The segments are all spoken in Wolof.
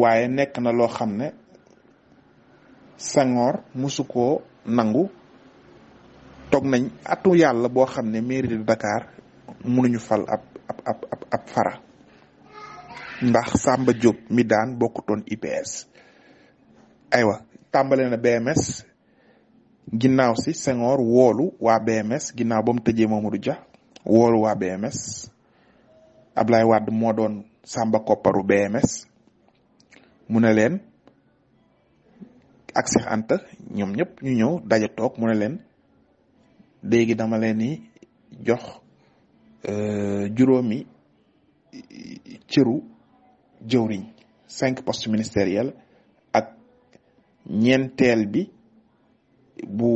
waaye nekk na loo xam ne Senghor musu koo nangu. toog nañ atu yàlla boo xam ne mairie de Dakar mënuñu fal ab fara ndax Samba Diop mi daan bokkutoon IPS. aywa tàmbale na BMS ginnaaw si Senghor woolu waa BMS ginnaaw ba mu tëjee Mamadou Dia woolu waa BMS Ablaye Wade moo doon Samba kopparu BMS mu ne leen ak Cheikh Anta ñoom ñëpp ñu ñëw daje toog mu ne leen léegi dama leen ni jox juróomi cëru jëwriñ 5 postes ministériels ak ñeenteel bi bu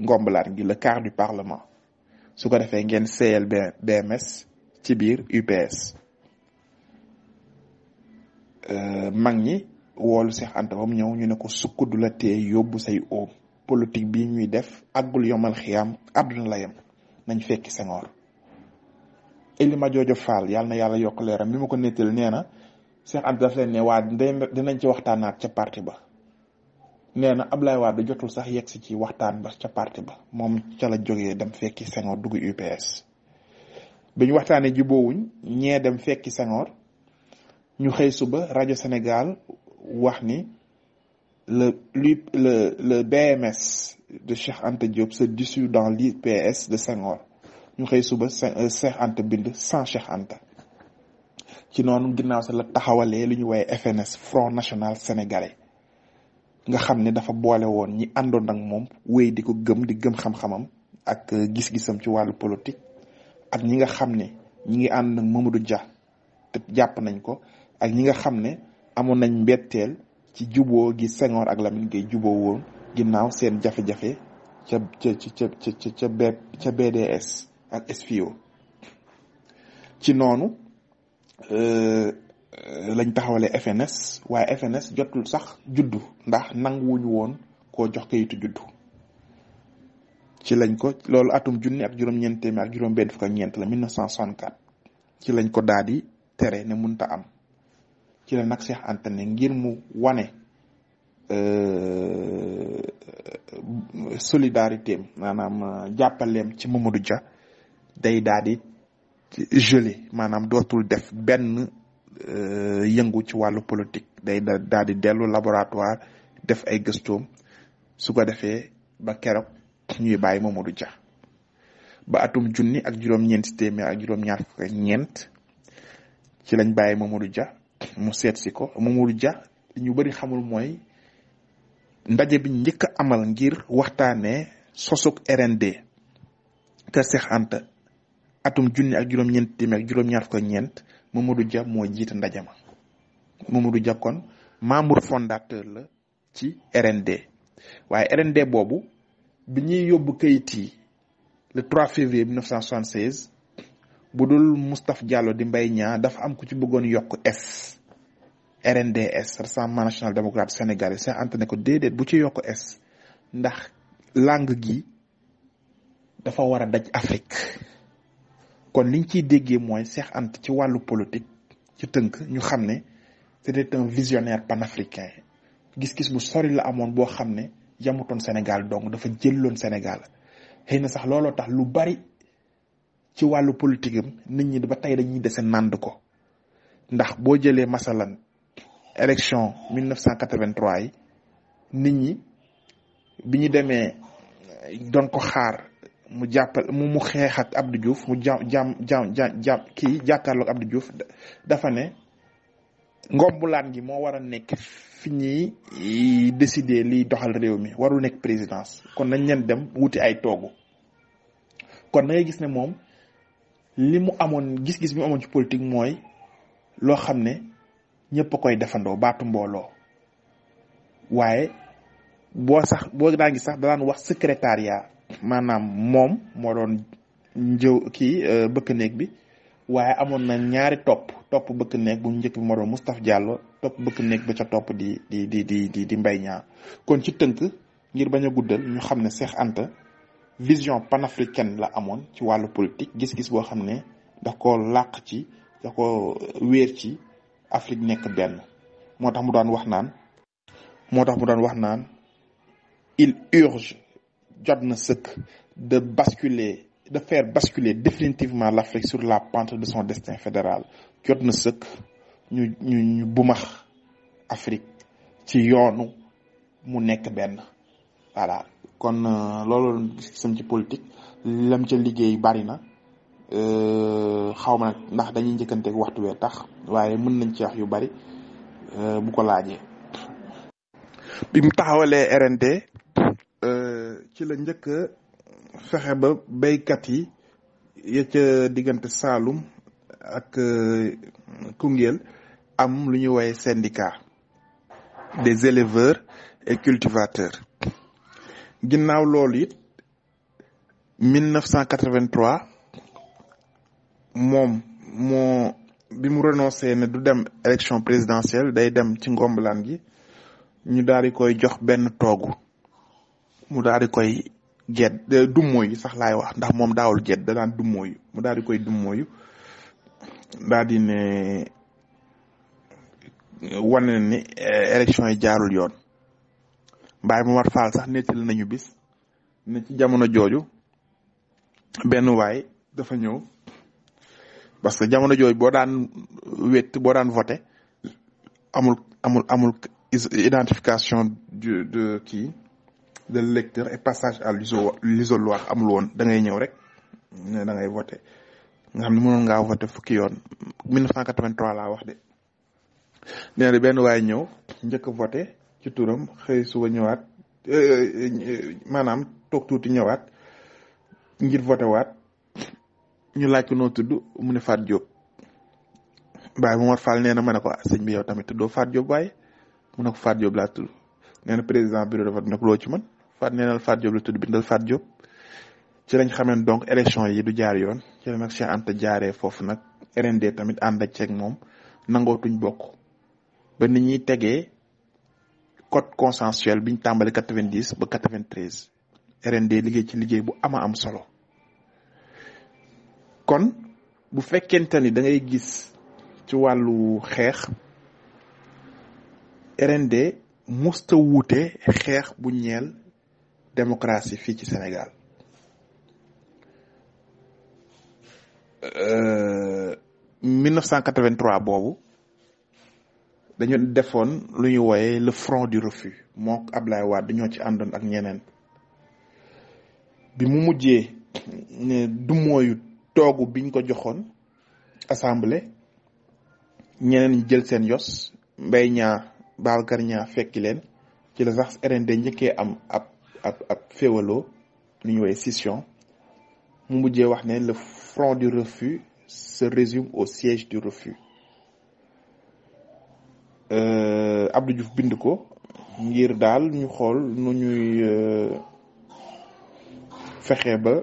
ngombalaat gi le quart du parlement su ko defee ngeen seeyal BMS ci biir UPS. mag ñi woolu Cheikh Anta ba mu ñëw ñu ne ko sukk du la tee yóbbu say oom politique bii ñuy def àggul yomal xiyaam àdduna la yem nañ fekki Senghor. Elima Joojo Fall yàlla na yàlla yokk leeram mi ma ko nettali nee na Cheikh Anta daf leen ne waa dinañ ci waxtaanaat ca parti ba nee na Ablaye Wade jotul sax yegg si ci waxtaan ba ca parti ba moom ca la jógee dem fekki Senghor dugg UPS. bi ñu waxtaanee jubóowuñ ñee dem fekki Senghor ñu xëy suba rajo Sénégal wax ni le BMS de Cheikh Anta Diop se dissout dans l'UPS de Senghor ñu xëy suba Cheikh Anta bind sans Cheikh Anta. ci noonu ginnaaw sa la taxawalee lu ñu woowee FNS Front National Sénégalais nga xam ne dafa boole woon ñi àndoon ak moom wéy di ko gëm di gëm xam-xamam ak gis-gisam ci wàllu politique ak ñi nga xam ne ñi ngi ànd ak Mamadou Dia te jàpp nañ ko ak ñi nga xam ne amoon nañ mbetteel ci juboo gi Senghor ak Lamine Gueye juboo woon ginnaaw seen jafe-jafe ca BDS ak SFIO. ci noonu lañ taxawalee FNS waaye FNS jotul sax juddu ndax nanguwuñu woon koo jox kayitu juddu. ci lañ ko loolu atum junni ak juróom-ñeent téeméer ak juróom-benn fukk ak ñeent la 1964 ci lañ ko daal di tere ne munta am. ci la nag Cheikh Anta ne ngir mu wane solidarité maanaam jàppaleem ci Mamadou Dia day daal di gelé maanaam dootul def benn yëngu ci wàllu politique day daal di dellu laboratoire def ay gëstoom su ko defee ba keroog ñuy bàyyi Mamadou Dia ba atum junni ak juróom-ñeenti téeméer ak juróom-ñaar fukk ak ñeent ci lañ bàyyi Mamadou Dia mu seet si ko Mamadou Dia ñu bari xamul mooy ndaje bi njëkk a amal ngir waxtaanee sosug RND kër Cheikh Anta atum junni ak juróom-ñeent téeméer ak juróom-ñaar fukk ak ñeent Mamadou Dia moo jiite ndaje ma. Mamadou Dia kon membre fondateur la ci RND waaye RND boobu bi ñuy yóbbu kayit yi le 3 février 1976 bu dul Moustapha Diallo di Mbaye Niang dafa am ku ci bëggoon yokk S RNDS Rassemblement National Démocrate Sénégalais Cheikh Anta ne ko déedéet bu ci yokk S ndax langue gi dafa war a daj Afrique. kon liñ ciy déggee mooy Cheikh Anta ci wàllu politique ci tënk ñu xam ne c'était un visionnaire panafricain gis-gis bu sori la amoon boo xam ne yamutoon Sénégal donc dafa jëlloon Sénégal xëy na sax looloo tax lu bari ci wàllu politique am nit ñi ba tey dañuy dese nànd ko ndax boo jëlee masalan élection 1983 yi nit ñi bi ñu demee doon ko xaar mu jàppal mu xeex ak Abdou Diouf mu kii jàkkaarloog Abdou Diouf dafa ne ngombulaan gi moo war a nekk fi ñuy décider liy doxal réew mi warul nekk présidence kon nañ leen dem wuti ay toogu kon da ngay gis ne moom li mu amoon gis-gis bi mu amoon ci politique mooy loo xam ne ñëpp a koy defandoo baatu mbooloo waaye boo daan gis sax daan wax secrétariat maanaam moom moo doon bëkk néeg bi waaye amoon na ñaari topp bëkk néeg bu njëkk bi moo doon Moustapha Diallo topp bëkk néeg ba ca topp di Mbaye Niang kon ci tënk ngir bañ a guddal ñu xam ne Cheikh Anta vision panafricaine la amoon ci wàllu politique gis-gis boo xam ne da ko làq ci da ko wéer ci Afrique nekk benn moo tax mu daan wax naan il urge jot na sëkk de faire basculer définitivement l'Afrique sur la pente de son destin fédéral. Jot na sëkk ñu bumax Afrique ci yoonu mu nekk benn. Voilà kon loolu gisam ci politique lam ca liggéey bari na xaw ma nag ndax dañuy njëkkanteeg waxtu wee tax waaye mën nañ ci wax yu bari bu ko laajee. bi mu taxawalee RND ci la njëkk fexe ba béykat yi ya ca diggante Saalum ak Koungheul am lu ñuy woowee syndicat des éleveurs et cultivateurs. ginnaaw loolu it 1983 moom bi mu renoncé ne du dem élection présidentielle day dem ci ngombalaan gi ñu daal di koy jox benn toogu mu daal di koy dummóoyu sax laay wax ndax moom daawul gedd da daan dummóoyu mu daal di koy dummóoyu daal di ne wane ni élection yi jaarul yoon. Mbaye Momar Fall sax nettali nañu bis ne ci jamono jooju benn waay dafa ñëw parce que jamono jooju boo daan voté amul identification de l'électeur et passage à l'isoloir amul woon da ngay ñëw rek ne da ngay voté nga xam ne mënoon ngaa voté fukki yoon 1983 laa wax de nee na benn waay ñëw njëkk voté ci turam xëy suba ñëwaat maanaam toog tuuti ñëwaat ngir voté waat ñu laaj ko noo tudd mu ne Fatou Diop. Baye Momar Fall nee na ma ne ko sëñ bi yow tamit tuddoo Fatou Diop waaye mu ne ko Fatou Diop laa tudd nee na président bureau de vote ne ko loo ci man Fatou nee na Fatou Diop la tudd bindal Fatou Diop. ci lañ xamee donc élection yi du jaar yoon ci la nag Cheikh Anta jaaree foofu nag RND tamit ànd ak ceeg moom nangootuñ bokk ba ni ñuy tegee code consensuel biñ tàmbali 90 ba 93 RND liggéey ci liggéey bu am solo. kon bu fekkente ni da ngay gis ci wàllu xeex RND musta wuute xeex bu ñeel démocratie fii ci Sénégal. 1983 boobu dañu defoon lu ñuy wooyee le front du refus moo Ablaye Wade ñoo ci àndoon ak ñeneen bi mu mujjee ne du mooyu toogu biñ ko joxoon assemblée ñeneen jël seen yos Mbaye Niang Babacar Niang fekki leen ci la sax RND njëkkee am ab féewaloo lu ñuy wooyee scission mu mujjee wax ne le front du refus se résume au siège du refus. Abdou Diouf bind ko ngir daal ñu xool nu ñuy fexe ba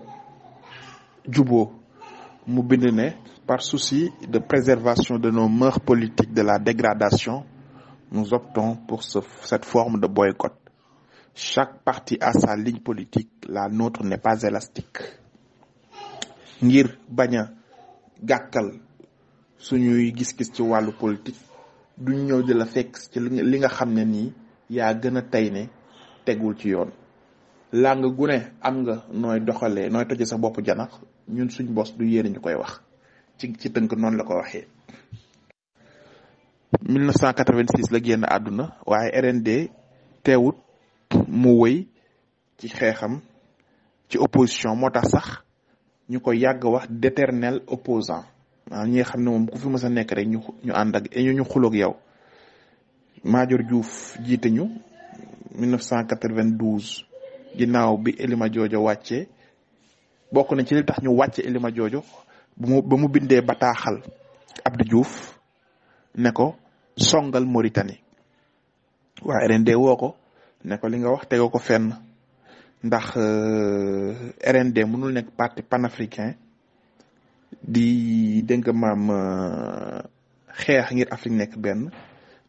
juboo mu bind ne par souci de préservation de nos mœurs politiques de la dégradation nous optons pour cette forme de boycott. Chaque parti a sa ligne politique, la nôtre n'est pas élastique. Ngir bañ a gàkkal suñuy gis-gis ci wàllu politique duñ ñëw di la fekk ci li nga xam ne nii yaa gën a tey ne tegul ci yoon làng gu ne am nga nooy doxalee nooy toje sa bopp janax ñun suñ bos du yéene ñu koy wax ci tënk noonu la ko waxee. 1986 la génn àdduna waaye RND teewut mu wëy ci xeexam ci opposition moo tax sax ñu ko yàgg wax d'éternel opposant waaw ñi nga xam ne moom ku fi mës a nekk rek ñu ànd ak ñu xuloog yow. Madior Diouf jiite ñu 1992 ginnaaw bi Elima Joojo wàccee bokk na ci li tax ñu wàcce Elima Joojo ba mu bindee bataaxal Abdou Diouf ne ko songal Mauritanie waa RND woo ko ne ko li nga wax tegoo ko fenn ndax RND mënul nekk parti panafricain di dénk maam xeex ngir Afrique nekk benn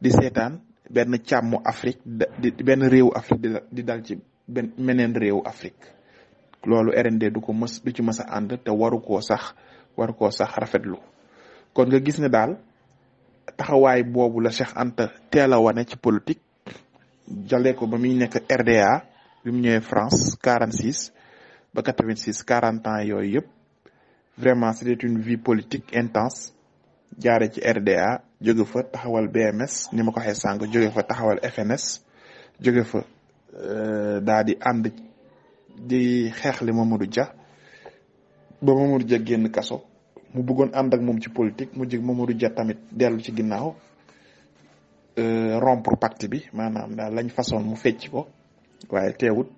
di seetaan benn càmmu Afrique di benn réewu Afrique di dal ci benn meneen réewu Afrique loolu RND du ci mës a ànd te waru koo sax rafetlu kon nga gis ne daal taxawaay boobu la Cheikh Anta teel a wane ci politique jale ko ba muy nekk RDA bi mu ñëwee France 46 ba 86 40 ans yooyu yëpp vraiment c'était une vie politique intense jaare ci RDA jóge fa taxawal BMS ni ma ko waxee sànq jóge fa taxawal FNS jóge fa daa di ànd di xeexli Mamadou Dia ba Mamadou Dia génn kaso mu bëggoon ànd ak moom ci politique mu jig Mamadou Dia tamit dellu ci ginnaaw rompre pacte bi maanaam daal lañ façon mu fecc ko waaye teewut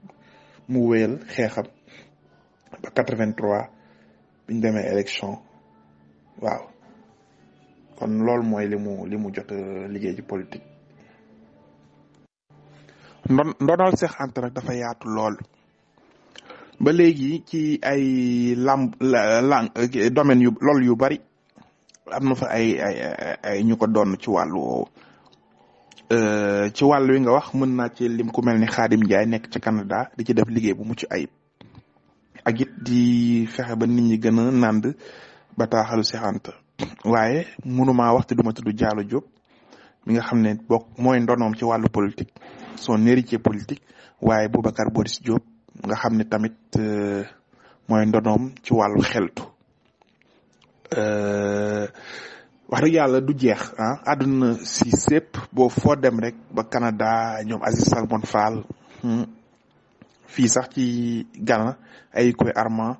mu wéyal xeexam ba 83 biñ demee élection waaw kon loolu mooy li mu jot liggéey ci politique. ndonal Cheikh Anta nag dafa yaatu lool ba léegi ci ay domaine yu bari am na fa ay ñu ko doon ci wàllu woowu ci wàllu wi nga wax mën naa ci lim ku mel ni Khadim Ndiaye nekk ci Canada di ci def liggéey bu mucc ayib ak it di fexe ba nit ñi gën a nànd bataaxalu Cheikh Anta waaye mënumaa wax te duma tudd Diallo Diop mi nga xam ne mooy ndonoom ci wàllu politique son héritier politique waaye Boubacar Boris Diop nga xam ne tamit mooy ndonoom ci wàllu xeltu wax dëgg yàlla du jeex àdduna si sépp boo foo dem rek ba Canada ñoom Aziz Salmon Fall fii sax ci Ghana ay koy Armand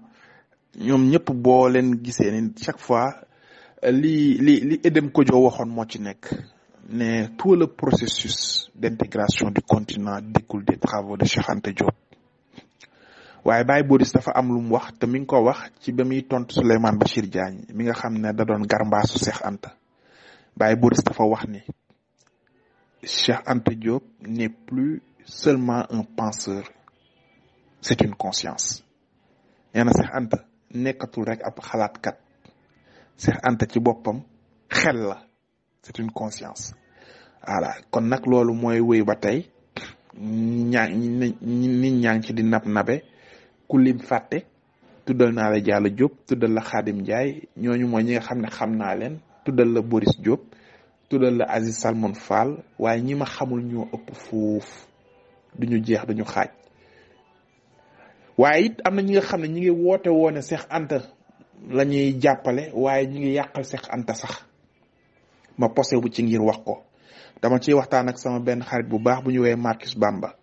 ñoom ñëpp boo leen gisee ni chaque fois li Edem Kodjo waxoon moo ci nekk ne tout le processus d'intégration du continent découle des travaux de Cheikh Anta Diop waaye Baye Boris dafa am lu mu wax te mi ngi ko wax ci ba muy tontu Souleymane Bachir Diagne mi nga xam ne da doon garbaasu Cheikh Anta Baye Boris dafa wax ni Cheikh Anta Diop n'est plus seulement un penseur c'est une conscience nee na Cheikh Anta nekkatul rek ab xalaatkat Cheikh Anta ci boppam xel la c'est une conscience voilà kon nag loolu mooy wéy ba tey nit ñaa ngi ci di nabe ku lim fàtte tuddal naa la Diallo Diop tuddal la Khadim Ndiaye ñooñu mooy ñi nga xam ne xam naa leen tuddal la Boris Diop tuddal la Aziz Salmon Fall waaye ñi ma xamul ñoo ëpp foofu duñu jeex duñu xaaj waaye it am na ñi nga xam ne ñi ngi woote woone Cheikh Anta la ñuy jàppale waaye ñi ngi yàqal Cheikh Anta sax ma posé bu ci ngir wax ko dama ciy waxtaan ak sama benn xarit bu baax bu ñu woowee Marcus Bamba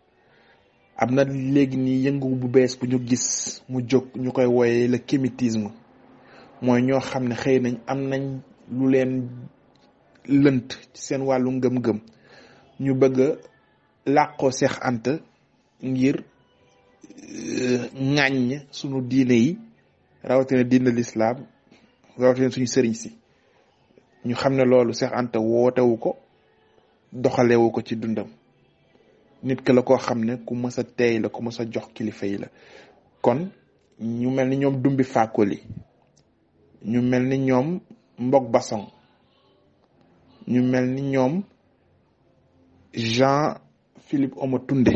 am na léegi nii yëngu bu bees bu ñu gis mu jóg ñu koy wooyee le kémitisme mooy ñoo xam ne xëy nañ am nañ lu leen lënt ci seen wàllu ngëm-ngëm ñu bëgg a làqoo Cheikh Anta ngir ŋàññ sunu diine yi rawatina diine l'islam rawatina suñu sëriñ si ñu xam ne loolu Cheikh Anta wootewu ko doxalewu ko ci dundam nit ki la koo xam ne ku mës a teey la ku mës a jox kilifa yi la kon ñu mel ni ñoom Dumbi Fakoli ñu mel ni ñoom Mbok Basson ñu mel ni ñoom Jean Philippe Omotunde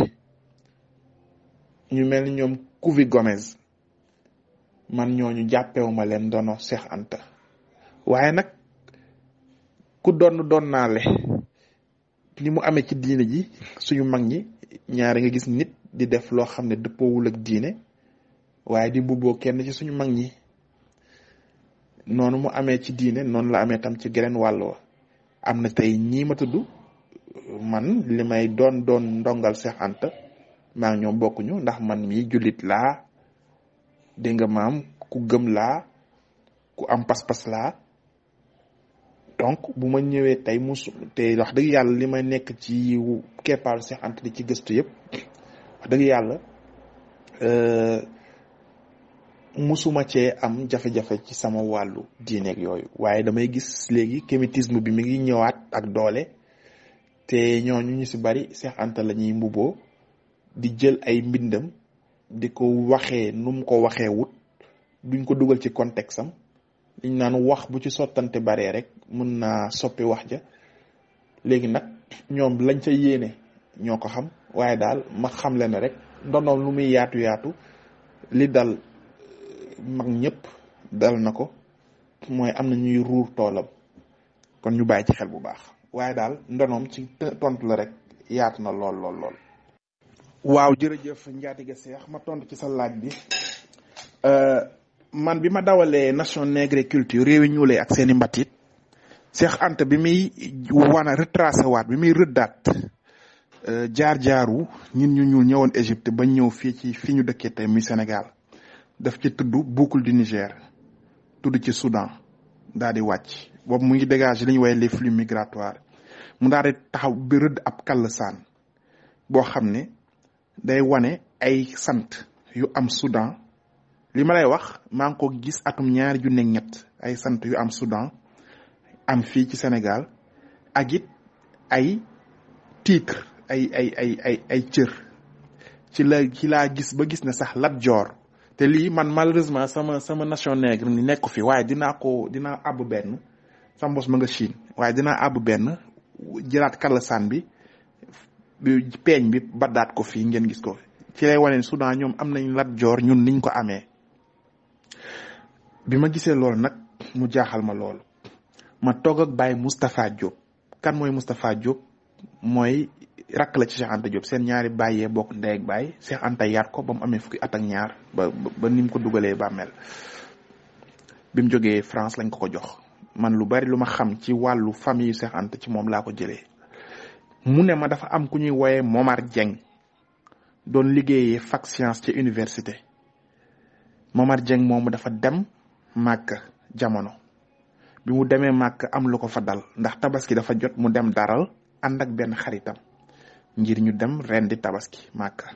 ñu mel ni ñoom Kouvi Gomez man ñooñu jàppewuma leen dono Cheikh Anta waaye nag ku doon naale li mu amee ci diine ji suñu mag ñi ñaari nga gis nit di def loo xam ne dëppoowul ak diine waaye di mbubboo kenn ci suñu mag ñi noonu mu amee ci diine noonu la amee tam ci geneen wàll wa am na tey ñii ma tudd man li may doon ndongal Cheikh Anta maa ngi ñoom bokkuñu ndax man mii jullit laa dégg nga maam ku gëm laa ku am pas-pas laa donc bu ma ñëwee tey te wax dëgg yàlla li may nekk ci keppaaru Cheikh Anta di ci gëstu yëpp wax dëgg yàlla musuma cee am jafe-jafe ci sama wàllu diineeg yooyu waaye damay gis léegi kémitisme bi mi ngi ñëwaat ak doole te ñooñu ñu si bari Cheikh Anta la ñuy mbuboo di jël ay mbindam di ko waxee nu mu ko waxee wut duñ ko dugal ci contexte am liñ naan wax bu ci sottante baree rek mën naa soppi wax ja léegi nag ñoom lañ ca yéene ñoo ko xam waaye daal ma xam le ne rek ndonoom lu muy yaatu li dal mag ñëpp dal na ko mooy am na ñuy ruur toolam kon ñu bàyyi ci xel bu baax waaye daal ndonoom ci tontu la rek yaatu na lool. waaw jërëjëf njaatige Cheikh ma tontu ci sa laaj bi man bi ma dawalee Nation Nègre Culture réewi ñuulee ak seeni mbatit Cheikh Anta bi muy wana retracé waat bi muy rëddaat jaar-jaaru ñun ñu ñuul ñëwoon Égypte ba ñëw fii ci fi ñu dëkkee tey muy Sénégal daf ci tudd boucle du Niger tudd ci Soudan daal di wàcc boobu mu ngi dégager li ñuy woowee les flux migratoires mu daal di taxaw bi rëdd ab kàllsaan boo xam ne day wane ay sant yu am Soudan li ma lay wax maa ngi ko gis atum 2007 ay sant yu am Soudan am fii ci Sénégal ak it ay titre ay cër ci laa gis ba gis ne sax Lat Joor te lii man malheureusement sama Nation Nègre ni nekk fi waaye dinaa àbb benn sama bos ma nga Chine waaye dinaa àbb benn jëlaat kàllsaan bi peeñ bi baddaat ko fii ngeen gis ko ci lay wane Soudan ñoom am nañ Lat Joor ñun niñ ko amee bi ma gisee loolu nag mu jaaxal ma loolu ma toog ak Baye Moustapha Diop kan mooy Moustapha Diop mooy rakk la ci Cheikh Anta Diop seen ñaari bàyyee bokk ndey ak baay Cheikh Anta yar ko ba mu amee fukki at ak ñaar ba ni mu ko dugalee bàmmeel bi mu jógee France lañ ko jox man lu bari lu ma xam ci wàllu famille Cheikh Anta ci moom laa ko jëlee mu ne ma dafa am ku ñuy wooyee Momar Dieng doon liggéeyee fac science ci université Momar Dieng moomu dafa dem Màkka jamono bi mu demee Màkka am lu ko fa dal ndax tabaski dafa jot mu dem daral ànd ak benn xaritam ngir ñu dem rendi tabaski Màkka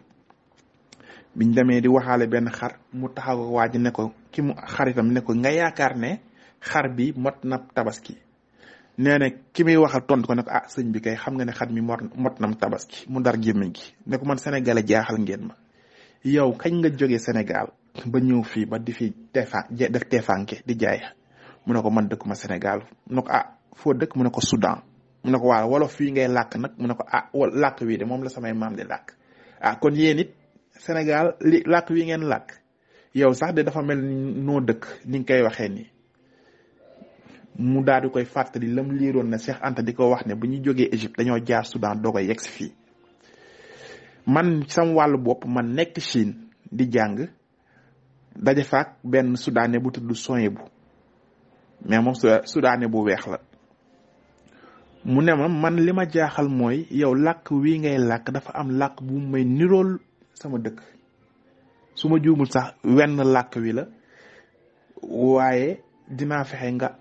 biñ demee di waxaale benn xar mu taxaw waa ji ne ko ki mu xaritam ne ko nga yaakaar ne xar bi mot na tabaski nee na ki muy waxal tontu ko ne ko ah sëñ bi kay xam nga ne xar mi mot nam tabaski mu dar gémmiñ gi ne ko man sénégalais jaaxal ngeen ma yow kañ nga jógee Sénégal ba ñëw fii ba di fi def teefanke di jaay mu ne ko man dëkkuma Sénégal mu ne ko ah foo dëkk mu ne ko Soudan mu ne ko waaw wolof fii ngay làkk nag mu ne ko ah làkk wii de moom la samay maam di làkk ah kon yéen it Sénégal li làkk wi ngeen làkk yow sax de dafa mel ni noo dëkk ni nga koy waxee nii mu daal di koy fàttali lam liiroon na Cheikh Anta di ko wax ne bu ñu jógee Égypte dañoo jaar Soudan doo koy yegg si fii man sam wàllu bopp man nekk Chine di jàng daje faak benn soudanais bu tudd Soyebu mais moom soudanais bu weex la mu ne ma man li ma jaaxal mooy yow làkk wi ngay làkk dafa am làkk bu may nirool sama dëkk su ma juumul sax wenn làkk wi la waaye dinaa fexe nga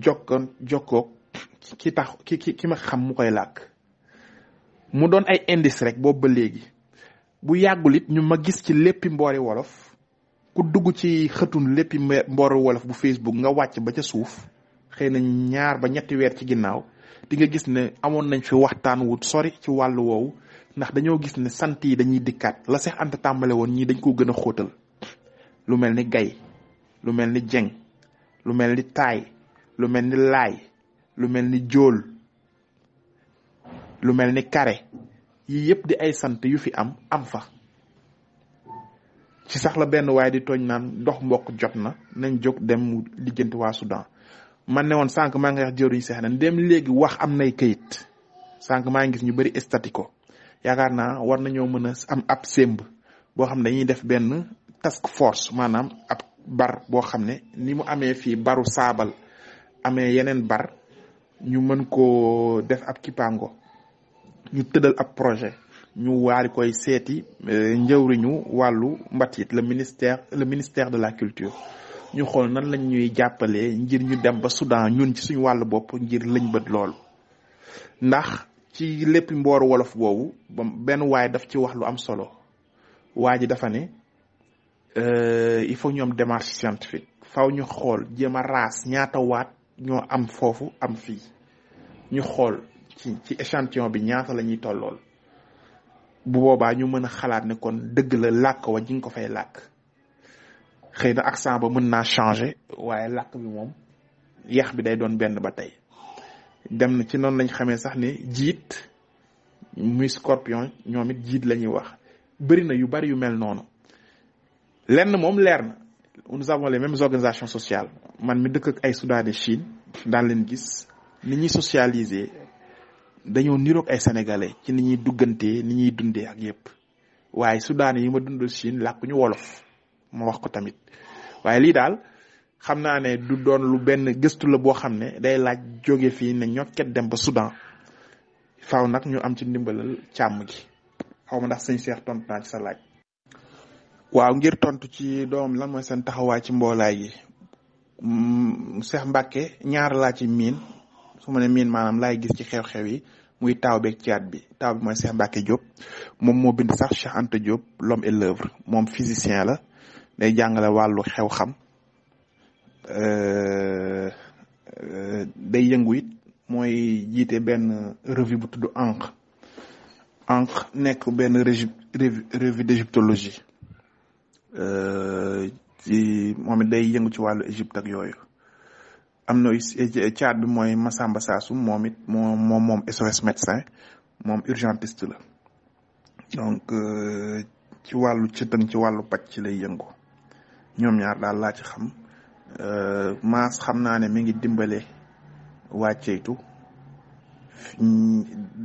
jokkoog ki ma xam mu koy làkk mu doon ay indice rek boobu ba léegi bu yàggul it ñu ma gis ci léppi mboori wolof ku dugg ci xëtun léppi mboori wolof bu Facebook nga wàcc ba ca suuf xëy na 2 ba 3 weer ci ginnaaw di nga gis ne amoon nañ fi waxtaan wu sori ci wàllu woowu ndax dañoo gis ne sant yi dañuy dikkaat la Cheikh Anta tàmbale woon ñii dañ ko gën a xóotal lu mel ni Gay lu mel ni Jeng lu mel ni Taay lu mel ni Laay lu mel ni Jóol lu mel ni Kare yii yëpp di ay sant yu fi am fa ci sax la benn waaye di tooñ naan dox mbokk jot na nañ jóg dem lijjanti waa Soudan man ne woon sànq maa ngi wax jëruñ seex na dem léegi wax am nay këyit sànq maa ngi gis ñu bëri statiko yaakaar naa war nañoo mën a am ab sémb boo xam ne dañuy def benn task force maanaam ab bar boo xam ne ni mu amee fii baru saabal amee yeneen bar ñu mën koo def ab kippaango ñu tëddal ab projet ñu waari koy seeti njëwriñu wàllu mbatit le ministère de la culture ñu xool nan lañ ñuy jàppalee ngir ñu dem ba Soudan ñun ci suñu wàllu bopp ngir lañ bët loolu ndax ci lépp mbooru wolof boobu benn waay daf ci wax lu am solo waa ji dafa ne il faut ñu am démarche scientifique faw ñu xool jéem a raas ñaata waat ñoo am foofu am fii ñu xool ci échantillon bi ñaata la ñuy tollool bu boobaa ñu mën a xalaat ne kon dëgg la làkk wa ji nga ko fay làkk xëy na accent ba mën naa changer waaye làkk bi moom yax bi day doon benn ba tey dem na ci noonu lañ xamee sax ne jiit muy scorpion ñoom it jiit la ñuy wax bëri na yu bari yu mel noonu lenn moom leer na nous avons les mêmes organisations sociales man mi dëkk ak ay Soudanais Chine daan leen gis ni ñuy socialiser dañoo niroog ay sénégalais ci ni ñuy duggantee ni ñuy dundee ak yépp waaye Soudan yi ma dundal Chine làkk ñu wolof ma wax ko tamit waaye lii daal xam naa ne du doon lu benn gëstu la boo xam ne day laaj jóge fii ne ñokket dem ba Soudan faaw nag ñu am ci ndimbalal càmm gi xaw ma ndax sëñ Cheikh tontu naa ci sa laaj. waaw ngir tontu ci doom lan mooy seen taxawaay ci mboolaay gi Cheikh Mbacke ñaar laa ci miin su ma ne miin maanaam laay gis ci xew-xew yi muy taaw beeg caat bi taaw bi mooy Cheikh Mbacke Diop moom moo bind sax Cheikh Anta Diop l'homme et l'œuvre moom physicien la day jàngale wàllu xew-xam day yëngu it mooy jiite benn revue bu tudd encre nekk benn revue d'égyptologie ci moom it day yëngu ci wàllu Égypte ak yooyu am na caat bi mooy Massamba Sassou moom it moom SOS médecin moom urgentiste la donc ci wàllu cëtëng ci wàllu paj ci lay yëngu ñoom ñaar daal laa ci xam maas xam naa ne mi ngi dimbale waa ceytu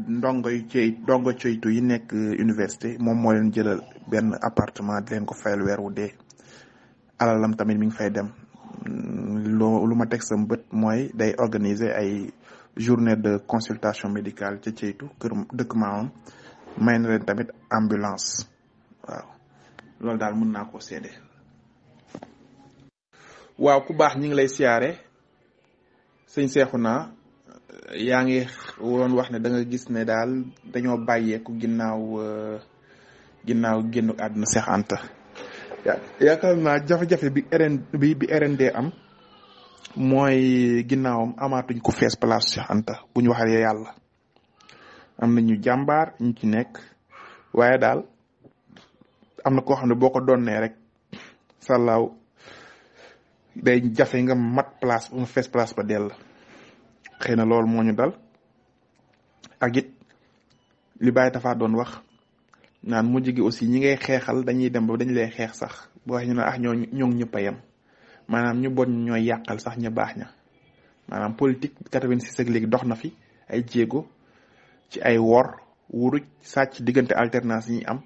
ndongo ceytu yi nekk université moom moo leen jëlal benn appartement di leen ko fayal weer wu dee alalam tamit mi ngi fay dem lu ma teg sam bët mooy day organiser ay journée de consultation médicale ca ceytu kër dëkk maamam may na leen tamit ambulance waaw loolu daal mën naa koo seede waaw ku baax ñi ngi lay siyaare sëñ Seexuna yaa ngi woon wax ne da nga gis ne daal dañoo bàyyeeku ginnaaw génn àdduna Cheikh Anta yaakaar naa jafe-jafe bi RND am mooy ginnaawam amaatuñ ko fees place Cheikh Anta bu ñu waxee yàlla am na ñu jàmbaar ñu ci nekk waaye daal am na koo xam ne boo ko doonee rek sàllaaw day jafe nga mat place mu fees place ba dell xëy na loolu moo ñu dal ak it li Baye Tafa doon wax naan mujj gi aussi ñi ngay xeexal dañuy dem ba dañu lay xeex sax boo waxee ñu ne ñoo ñëpp a yem maanaam ñu bon ñooy yàqal sax ñu baax ña maanaam politique 86 ak léegi dox na fi ay jéego ci ay wor wuruj sàcc diggante alternance yi am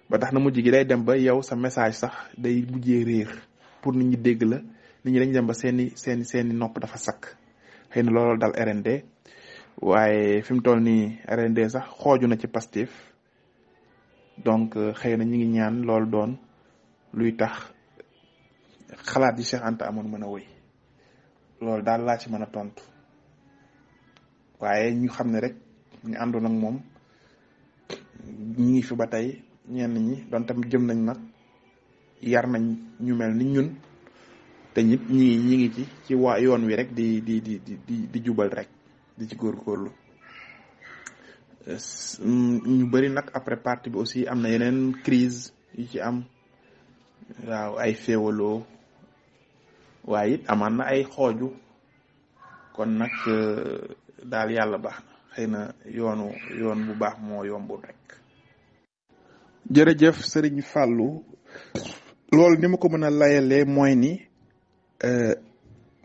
ba tax na mujj gi day dem ba yow sa message sax day mujjee réer pour nit ñi dégg la nit ñi dañ dem ba seeni nopp dafa sakk xëy na loolu dal RND waaye fi mu toll nii RND sax xooju na ci Pastef donc xëy na ñi ngi ñaan loolu doon luy tax xalaat yi Cheikh Anta amoon mën a wéy loolu daal laa ci mën a tontu waaye ñu xam ne rek ñu àndoon ak moom ñi ngi fi ba tey ñenn ñi doon tam jëm nañ nag yar nañ ñu mel ni ñun te ñit ñi ngi ci waa yoon wi rek di jubal rek di ci góorgóorlu ñu bëri nag après parti bi aussi am na yeneen crise yu ci am waaw ay féewaloo waaye it amaan na ay xooju kon nag daal yàlla baax na xëy na yoon bu baax moo yombul rek. jërëjëf Serigne Fallou loolu ni ma ko mën a layalee mooy ni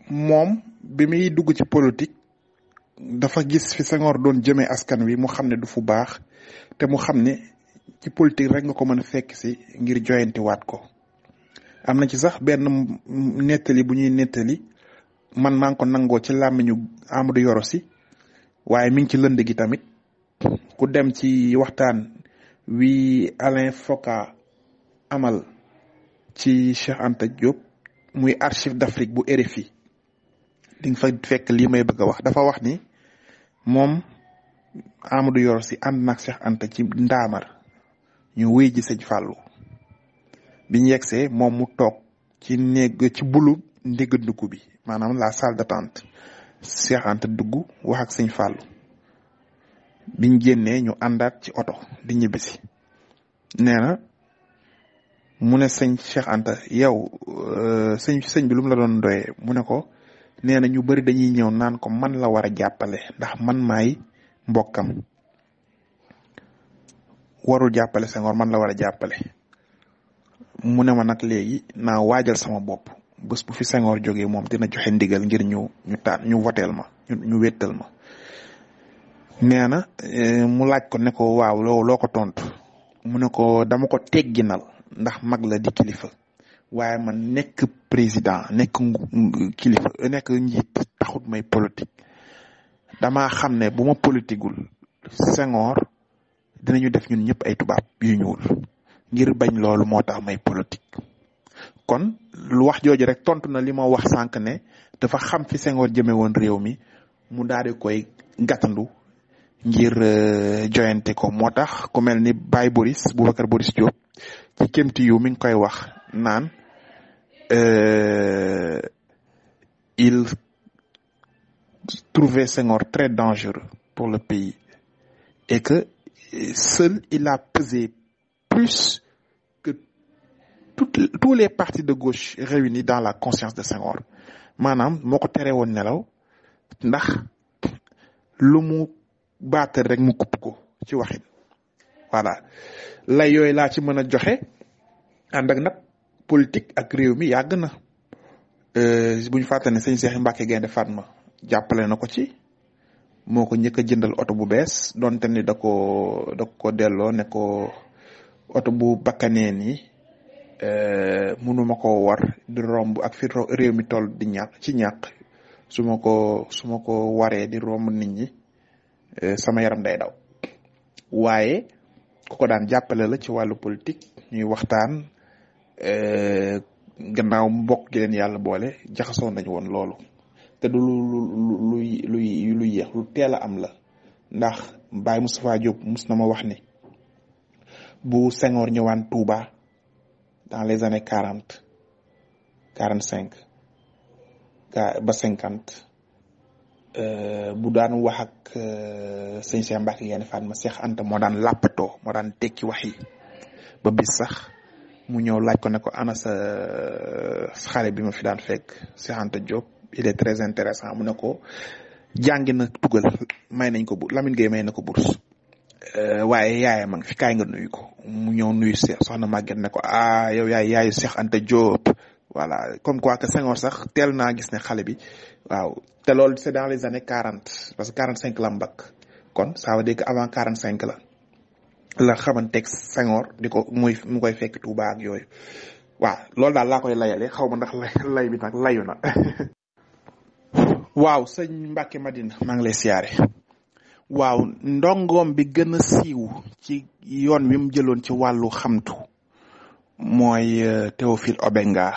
moom bi muy dugg ci politique dafa gis fi Senghor doon jëmee askan wi mu xam ne du fu baax te mu xam ne ci politique rek nga ko mën a fekk si ngir joyantiwaat ko am na ci sax benn nettali bu ñuy nettali man maa ngi ko nangoo ci làmmiñu Amadou Yoro si waaye mi ngi ci lënd gi tamit ku dem ci waxtaan wi Alain Foka amal ci Cheikh Anta Diop muy archive d'Afrique bu RFI di nga fa fekk lii may bëgg a wax dafa wax ni moom Amadou Yoro si ànd nag Cheikh Anta ci ndaamar ñu wéy ji sëñ Fallou bi ñu yegsee moom mu toog ci néeg ci bulu ndéggandiku bi maanaam la salle d'attente Cheikh Anta dugg wax ak sëñ Fallou biñ génnee ñu àndaat ci oto di ñibbisi nee na mu ne sëñ Cheikh Anta yow sëñ bi lu mu la doon doyee mu ne ko nee na ñu bari dañuy ñëw naan ko man la war a jàppale ndax man maay mbokkam warul jàppale Senghor man la war a jàppale mu ne ma nag léegi naa waajal sama bopp bés bu fi Senghor jógee moom dina joxe ndigal ngir ñu voteel ma ñu wéttal ma nee na mu laaj ko ne ko waaw loo ko tontu mu ne ko dama ko tegginal ndax mag la di kilifa waaye man nekk président nekk kilifa nekk njiit taxut may politique dama xam ne bu ma politiqueul Senghor dinañu def ñun ñëpp ay tubaab yu ñuul ngir bañ loolu moo tax may politique kon lu wax jooju rek tontu na li ma wax sànq ne dafa xam fi Senghor jëme woon réew mi mu daal di koy gàttandu ngir joyante ko moo tax ku mel ni Baye Boubacar Boris Diop ci kémti yu mi ngi koy wax naan il trouvait Senghor très dangereux pour le pays et que seul il a pesé plus que tous les partis de gauche réunis dans la conscience de Senghor maanaam moo ko tere woon nelaw ndax lu mu baatal rek mu kupp ko ci waxin voilà lay yooyu laa ci mën a joxe ànd ak nag politique ak réew mi yàgg na bu ñu fàttali ne sëñ Cheikh Mbacke Gaynde Fatma jàppale na ko ci moo ko njëkk a jëndal oto bu bees donte ni da ko delloo ne ko oto bu bakkanee nii mënuma ko war di romb ak fi réew mi toll di ñàkk ci ñàkk su ma ko waree di romb nit ñi sama yaram day daw waaye ku ko daan jàppale la ci wàllu politique ñuy waxtaan gannaaw mbokk gi leen yàlla boole jaxasoo nañu woon loolu te du luy yeex lu teel a am la ndax Baye Moustapha Diop mus na ma wax ni bu Senghor ñëwaan Touba dans les années 40 45 ba 50 bu daan wax ak sëñ Cheikh Mbacke Gaynde Fatma Cheikh Anta moo daan làppatoo moo daan tekki wax yi ba bis sax mu ñëw laaj ko ne ko ana sa xale bi ma fi daan fekk Cheikh Anta Diop il est très intéressant mu ne ko jàngi na tugal may nañ ko Lamine Gueye may na ko bourse waaye yaayam a ngi fi kaay nga nuyu ko mu ñëw nuyu soxna Maguette ne ko yow yaayu Cheikh Anta Diop voilà comme quoi que Senghor sax teel naa gis ne xale bi waaw te loolu c'est dans les années 40 parce que 45 la mbak kon ça veut dire que avant 45 la xamanteeg Senghor di ko mu koy fekk Touba ak yooyu waaw loolu daal laa koy layale xaw ma ndax lay bi nag layu na waaw sëñ Mbacke Madina maa ngi lay siyaare waaw ndongoom bi gën a siiw ci yoon wi mu jëloon ci wàllu xamtu mooy Théophile Obenga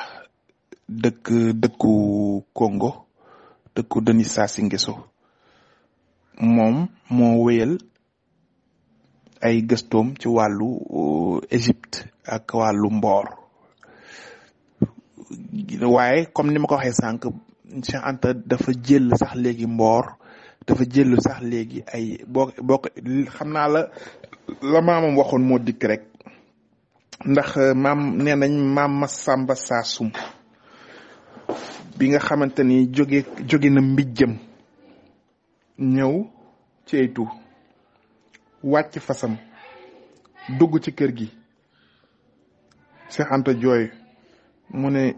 dëkku Congo dëkku Denis Sassou Nguesso moom moo wéyal ay gëstoom ci wàllu Égypte ak wàllu mboor waaye comme ni ma ko waxee sànq Cheikh Anta dafa jël sax léegi mboor dafa jël sax léegi ay boo xam naa la maamam waxoon moo dikk rek ndax maam nee nañ maam Masamba Saasum bi nga xamante ni jóge na mbijjam ñëw ceytu wàcc fasam dugg ci kër gi Cheikh Anta jooy mu ne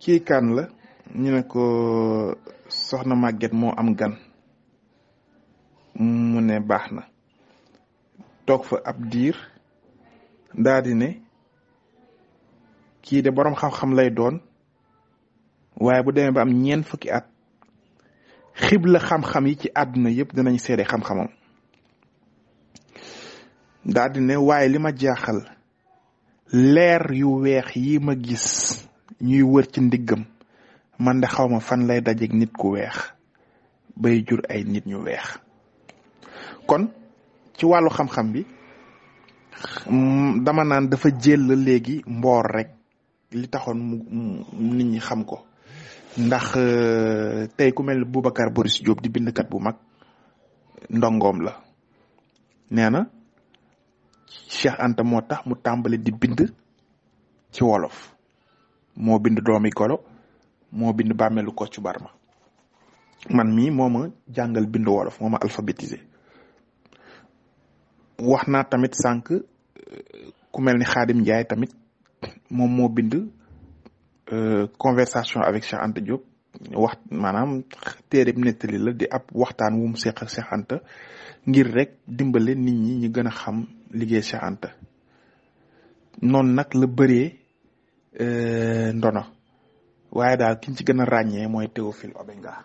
kii kan la ñu ne ko soxna Maguette moo am gan mu ne baax na toog fa ab diir daa di ne kii de boroom xam-xam lay doon waaye bu demee ba am ñeent fukki at xibla xam-xam yi ci àdduna yëpp dinañ seede xam-xamam daa di ne waaye li ma jaaxal leer yu weex yi ma gis ñuy wër ci ndiggam man de xaw ma fan lay dajeeg nit ku weex bay jur ay nit ñu weex kon ci wàllu xam-xam bi dama naan dafa jël léegi mboor rek li taxoon nit ñi xam ko ndax tey ku mel ni Boubacar Boris Diop di bindkat bu mag ndongoom la nee na Cheikh Anta moo tax mu tàmbali di bind ci wolof moo bind doomi golo moo bind bàmmeelu Kocc Barma man mii moo ma jàngal bind wolof moo ma alphabétisé wax naa tamit sànq ku mel ni Khadim Ndiaye tamit moom moo bind conversation avec Cheikh Anta Diop wax maanaam téere nettali la di ab waxtaan wu mu seq ak Cheikh Anta ngir rek dimbale nit ñi ñu gën a xam liggéey Cheikh Anta noonu nag la bëree ndono waaye daal kiñ ci gën a ràññee mooy Théophile Obenga